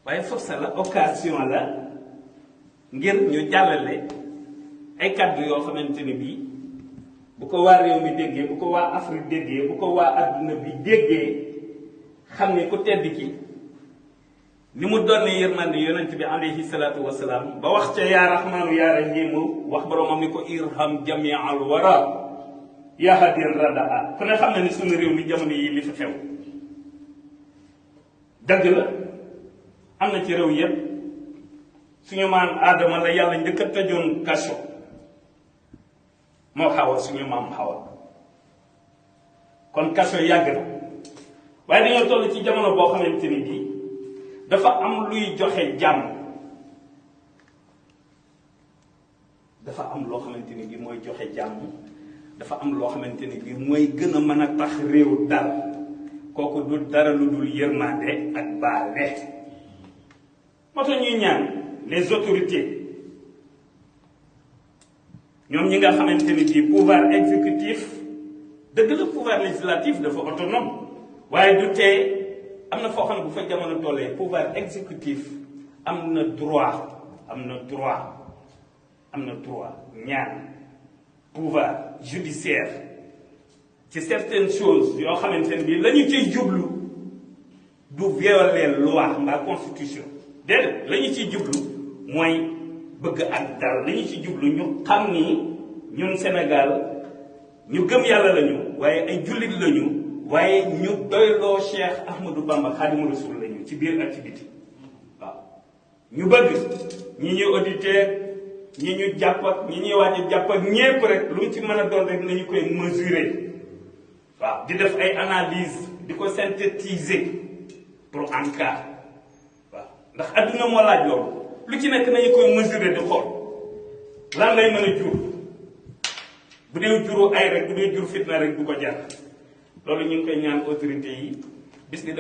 waaye force la occasion la ngir ñu jàllale ay kàddu yoo xamante ni bii bu ko waa réew mi déggee bu ko waa Afrique déggee bu ko waa adduna bi déggee xam ne ku tedd ki ni mu doon yërmande yonent bi alayhi salaatu wasalaam ba wax ca yaa rahmaanu yaa rahiimu wax boromam ni ko irham jamial wara yaa hadir radaa ku ne xam ne ni suñu réew mi jamono yi li fi xew dëgg la am na ci réew yépp suñu maam aadama la yàlla njëkk a tëjoon kaso moo xawa suñu maam xawa kon kaso yàgg na waaye dañoo toll ci jamono boo xamante ni bii dafa am luy joxe jàmm dafa am loo xamante ni bii mooy joxe jàmm dafa am loo xamante ni bii mooy gën a mën a tax réew dal kooku du dara lu dul yërmande ak baale moo tax ñuy ñaan les autorités ñoom ñi nga xamante ni bii pouvoir exécutif dëgg la pouvoir législatif dafa autonome waaye du tee am na foo xam ne bu fa jamono tollee pouvoir exécutif am na droit ñaan pouvoir judiciaire ci certaines choses yoo xamante ne bii la ñu ciy jublu du violer loi mbaa constitution déedéet la ñu ciy jublu mooy bëgg ak dal la ñu ciy jublu ñu xam ni ñun Sénégal ñu gëm yàlla lañu waaye ay jullit lañu waaye ñu doyloo Cheikh Ahmadou Bamba Xaadimu Rasuul lañu ci biir ak ci biti waaw ñu bëgg ñi ñuy auditer ñi ñu jàpp ak ñi ñuy waaj a jàpp ak ñépp rek lu mu ci mën a doon rek nañu koy mesurer waaw di def ay analyse di ko synthétiser pour en cas waaw ndax adduna moo laaj loolu lu ci nekk nañu koy mesurer di xool lan lay mën a jur bu dee juru ay rek bu dee jur fitna rek du ko jar loolu ñu ngi koy ñaan autorité yi bis ni